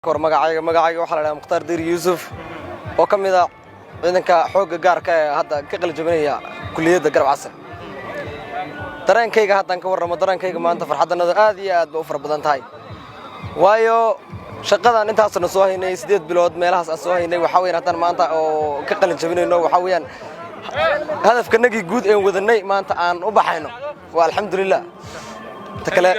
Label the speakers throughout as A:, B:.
A: Hor magacayga waxaa la dhahaa Mukhtaar Diir Yuusuf, oo ka mid ah ciidanka xoogga gaarka ee hadda ka qalinjabinaya kulliyadda Garab Casar. Dareenkayga haddaan ka warramo, dareenkayga maanta farxaddanadu aad iyo aad ba u fara badan tahay, waayo shaqadan intaasna soo haynay, 8 bilood meelahaas aan soo haynay, waxaa weeyaan haddaan maanta oo ka qalin jabinayno, waxaa weeyaan hadafkanagii guud een wadanay maanta aan u baxayno, waa alxamdulilah. Ta kale,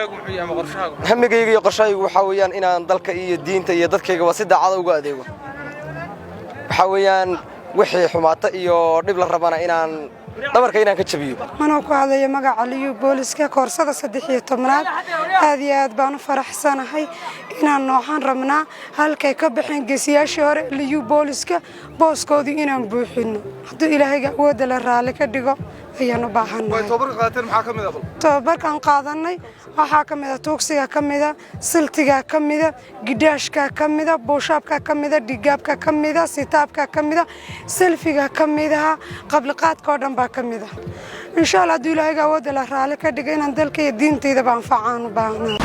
A: hamigayga iyo qorshahaygu waxaa weeyaan inaan dalka iyo diinta iyo dadkayga waa si daacada uga adeego. Waxaa weeyaan wixii xumaata iyo dhib la rabana inaan dhabarka inaan ka jabiyo.
B: Anoo ku hadlaya magaca Liyu Booliska, koorsada 13aad, aad iyo aad baan u faraxsanahay inaan nooxaan rabnaa halkay ka baxeen geesiyaashii hore Liyu Booliska, booskoodii inaan buuxino hadduu Ilaahayga awoodda la raalli ka dhigo ayaan u baahannahay. Tababarkan qaadanay waxaa ka mida tuugsiga, ka mida siltiga, ka mida gidhaashka, ka mida buushaabka, ka mida dhigaabka, ka mida sitaabka, ka mida selfiga, ka midaha qabliqaadka oo dhan baa ka mida. Insha Allah, hadduu Ilaahayga awoodda la raalli ka dhigo, inaan dalka iyo diintaydaba anfacaan u baahnaa.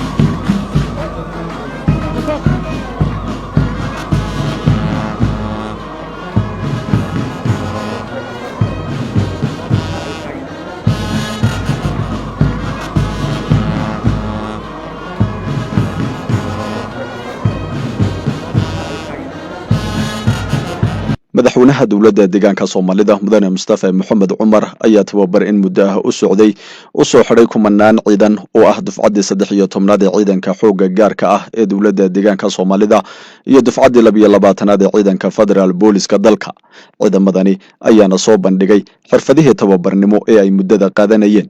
C: Madaxweynaha Dowladda Deegaanka Soomaalida, Mudane Mustafa Maxamed Cumar, ayaa tababar in muddo ah u socday u soo xidhay kumanaan ciidan oo ah dufcaddii 13aad ee ciidanka xoogga gaarka ah ee Dowladda Deegaanka Soomaalida iyo dufcaddii 22aad ee ciidanka federaal booliska dalka. Ciidamadani ayaana soo bandhigay xirfadihii tababarnimo ee ay muddada qaadanayeen.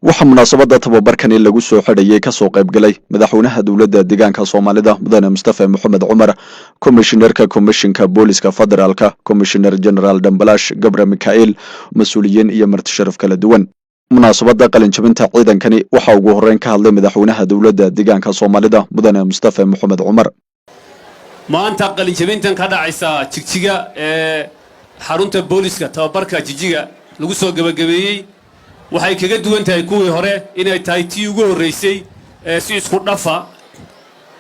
C: Waxaa munaasabadda tababarkani lagu soo xidhayay kasoo qaybgalay madaxweynaha Dowladda Deegaanka Soomaalida, Mudane Mustafa Maxamed Cumar, komishinerka Komishinka Booliska Federaalka, Komishinar Generaal Dambalash Gabra Mikael, mas-uuliyiin iyo marti sharaf kala duwan. Munaasabadda qalinjabinta ciidankani waxaa ugu horreyn ka hadlay madaxweynaha Dowladda Deegaanka Soomaalida, Mudane Mustafa Maxamed Cumar.
D: Maanta qalinjabintan ka dhacaysa Jigjiga ee xarunta booliska tababarka Jijiga lagu soo gebagabeeyey waxay kaga duwan tahay kuwii hore inay tahay tii ugu horraysay ee si isku dhafa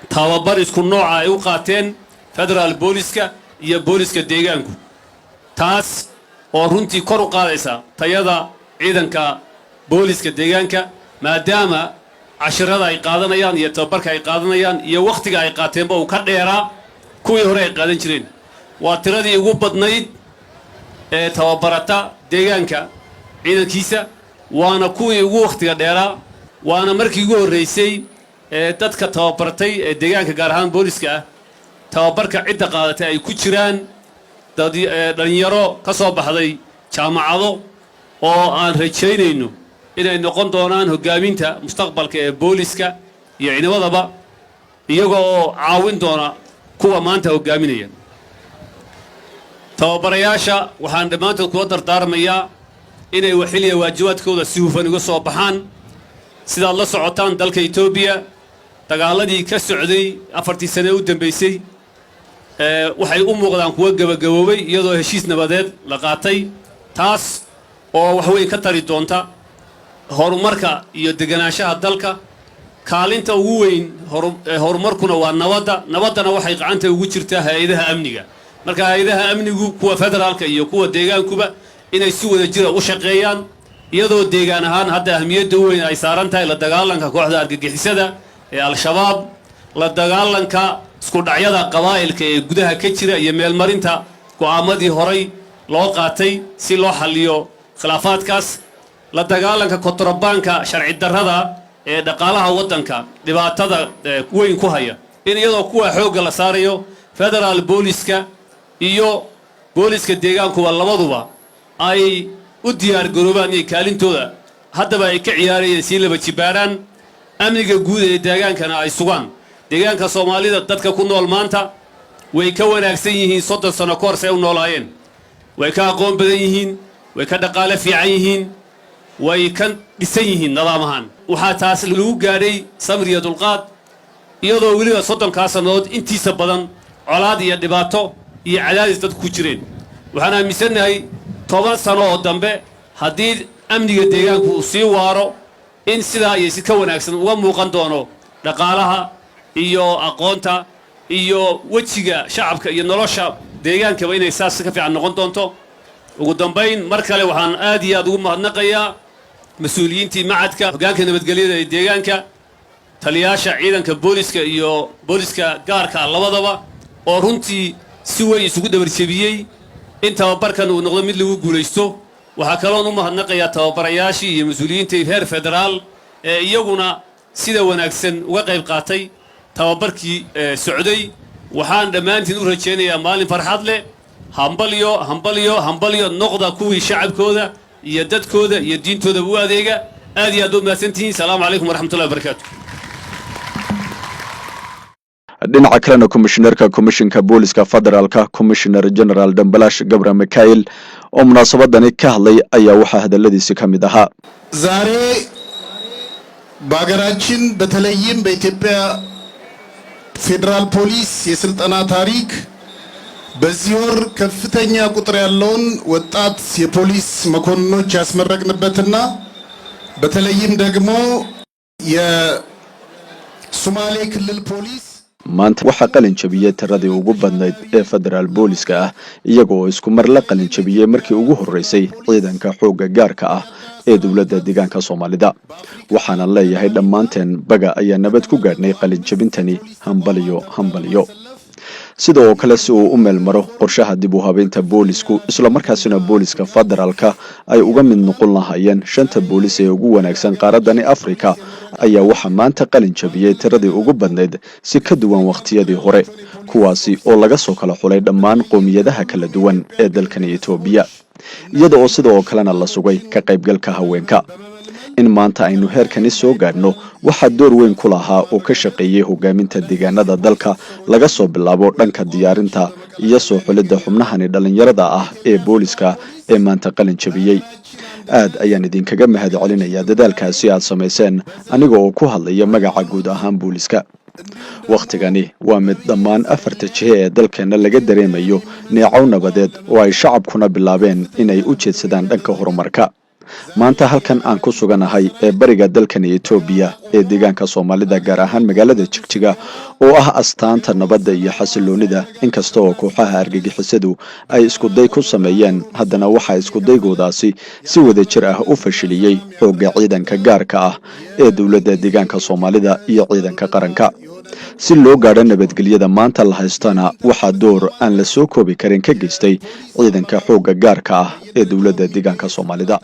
D: tababar isku nooca ay u qaateen federaal booliska iyo booliska deegaanku, taas oo runtii kor u qaadaysa tayada ciidanka booliska deegaanka, maadaama cashirada ay qaadanayaan iyo tababarka ay qaadanayaan iyo wakhtiga ay qaateenba uu ka dheeraa kuwii hore ay qaadan jireen. Waa tiradii ugu badnayd ee tababarata deegaanka ciidankiisa, waana kuwii ugu wakhtiga dheeraa, waana markii ugu horraysay ee dadka tababartay ee deegaanka, gaar ahaan booliska ah, tababarka cidda qaadatay ay ku jiraan dad dhalinyaro ka soo baxday jaamacado oo aan rajaynayno inay noqon doonaan hoggaaminta mustaqbalka ee booliska iyo ciidamadaba, iyaga oo caawin doona kuwa maanta hoggaaminaya. Tababarayaasha waxaan dhammaantood kula dardaarmayaa inay xilliga waajibaadkooda si hufan uga soo baxaan. Sidaad la socotaan, dalka Etoobiya dagaaladii ka socday 4tii sane u dambaysay waxay u muuqdaan kuwo gebagaboobay, iyadoo heshiis nabadeed la qaatay, taas oo wax weyn ka tari doonta horumarka iyo deganaanshaha dalka. Kaalinta ugu weyn horumarkuna waa nabadda, nabaddana waxay gacanta ugu jirtaa hay-adaha amniga. Marka hay-adaha amnigu, kuwa federaalka iyo kuwa deegaankuba, inay si wada jira u shaqeeyaan, iyadoo deegaan ahaan hadda ahmiyadda u weyn ay saaran tahay la dagaalanka kooxda argagixisada ee Al-Shabaab, la dagaalanka isku dhacyada qabaa'ilka ee gudaha ka jira iyo meelmarinta go'aamadii horay loo qaatay si loo xalliyo khilaafaadkaas, la dagaalanka kontrabaanka sharci darrada ee dhaqaalaha waddanka dhibaatada weyn ku haya, in iyadoo kuwa xoogga la saarayo, federaal booliska iyo booliska deegaankuba labaduba ay u diyaar garoobaan inay kaalintooda haddaba ay ka ciyaarayeen sii laba jibaaraan. Amniga guud ee deegaankana ay sugaan. Deegaanka Soomaalida dadka ku nool maanta way ka wanaagsan yihiin 30 sano ka hor say u noolaayeen. Way ka aqoon badan yihiin, way ka dhaqaale fiican yihiin, way ka dhisan yihiin nidaam ahaan. Waxaa taas lagu gaadhay samir iyo dulqaad, iyadoo weliba 30-kaa sannadood intiisa badan colaad iyo dhibaato iyo cadaadis dadku ku jireen. Waxaan aaminsannahay 10 sano oo dambe haddii amniga deegaanku uu sii waaro in sidaa iyo si ka wanaagsan uga muuqan doono dhaqaalaha iyo aqoonta iyo wejiga shacabka iyo nolosha deegaankaba inay saas ka fiican noqon doonto. Ugu dambayn, mar kale waxaan aad iyo aad ugu mahadnaqayaa mas-uuliyiintii macadka, hoggaanka nabadgelyada ee deegaanka, taliyaasha ciidanka booliska iyo booliska gaarka labadaba, oo runtii si weyn isugu dhabarjebiyey in tababarkan uu noqdo mid lagu guulaysto. Waxaa kaloon u mahadnaqayaa tababarayaashii iyo mas-uuliyiintii heer federaal ee iyaguna sida wanaagsan uga qayb qaatay tababarkii socday. Waxaan dhammaantiin u rajaynayaa maalin farxad leh. Hambalyo, hambalyo, hambalyo! Noqda kuwii shacabkooda iyo dadkooda iyo diintooda u adeega. Aad iyo aad u mahadsantihiin. Salaamu calaykum waraxmatullahi wabarakaatu.
C: Dhinaca kalena, komishineerka Komishinka Booliska Federaalka, Commissioner General Dambalash Gabra Mikael, oo munaasabadani ka hadlay ayaa waxaa hadaladiisi ka mid ahaa:
E: ዛሬ በሀገራችን በተለይም በኢትዮጵያ ፌዴራል ፖሊስ የስልጠና ታሪክ በዚህ ወር ከፍተኛ ቁጥር ያለውን ወጣት የፖሊስ መኮንኖች ያስመረቅንበትና በተለይም ደግሞ የሶማሌ ክልል ፖሊስ
C: Maanta waxaa qalin jabiyey tiradii ugu badnayd ee federaal booliska ah, iyaga oo isku mar la qalin jabiyey markii ugu horreysay ciidanka xoogga gaarka ah ee dowladda deegaanka Soomaalida. Waxaana leeyahay dhammaanteen baga ayaa nabad ku gaadhnay qalin jabintani. Hambaliyo, hambaliyo! Sida oo kale, si uu u meel maro qorshaha dib u habeynta boolisku, islamarkaasina booliska federaalka ay uga mid noqon lahaayeen shanta boolis ee ugu wanaagsan qaaradani Afrika, ayaa waxaa maanta qalin jabiyey tiradii ugu badnayd si ka duwan wakhtiyadii hore, kuwaasi oo laga soo kala xulay dhammaan qowmiyadaha kala duwan ee dalkani Itoobiya, iyada oo sida oo kalena la sugay ka qaybgalka haweenka. In maanta aynu heerkani soo gaadhno waxaa door weyn ku lahaa oo ka shaqeeyey hogaaminta deegaanada dalka, laga soo bilaabo dhanka diyaarinta iyo soo xulidda xubnahani dhallinyarada ah ee booliska ee maanta qalin jabiyey. Aad ayaan idinkaga mahad celinayaa dadaalkaasi aad samayseen, aniga oo ku hadlaya magaca guud ahaan booliska. Wakhtigani waa mid dhammaan afarta jihe ee dalkeenna laga dareemayo neecow nabadeed, oo ay shacabkuna bilaabeen inay u jeedsadaan dhanka horumarka. Maanta halkan aan ku suganahay ee bariga dalkani Itoobiya ee deegaanka Soomaalida, gaar ahaan magaalada Jigjiga oo ah astaanta nabadda iyo xasiloonida, inkasta oo kooxaha argagixisadu ay iskuday ku sameeyeen, haddana waxaa iskudaygoodaasi si wada jir ah u fashiliyey xoogga ciidanka gaarka ah ee dowladda deegaanka Soomaalida iyo ciidanka qaranka. Si loo gaadho nabadgelyada maanta la haystana, waxaa door aan la soo koobi karin ka geystay ciidanka xoogga gaarka ah ee dowladda deegaanka Soomaalida.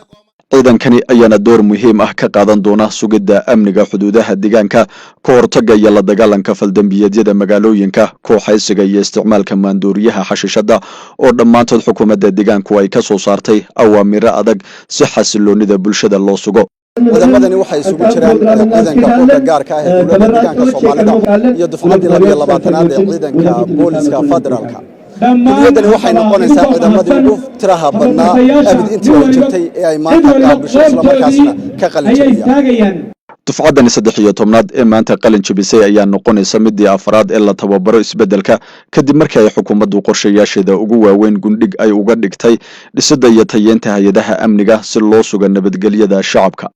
C: Ciidankani ayaana door muhiim ah ka qaadan doona sugidda amniga xuduudaha deegaanka, ka hortagga iyo la dagaalanka faldembiyeedyada magaalooyinka, kooxaysiga iyo isticmaalka maandooriyaha xashiishadda, oo dhammaantood xukuumadda deegaanku ay ka soo saartay awaamiro adag si xasiloonida bulshada loo sugo.
F: Ciidamadani waxay isugu jiraan ciidanka xoogga gaarka ah ee dowladda deegaanka Soomaalida iyo dufcaddii 22aad ee ciidanka booliska federaalka. Kuliyadani waxay noqonaysaa ciidamadii ugu tiraha badnaa abid intii ay jirtay ee ay maanta qaabisho, islamarkaasna ka qalin jabiyaan.
C: Dufcaddani 13aad ee maanta qalin jabisay ayaa noqonaysa midii afraad ee la tababaro isbeddelka kadib markii ay xukuumaddu qorshayaasheeda ugu waaweyn gundhig ay uga dhigtay dhisidda iyo tayeynta hay-adaha amniga si loo suga nabadgelyada shacabka.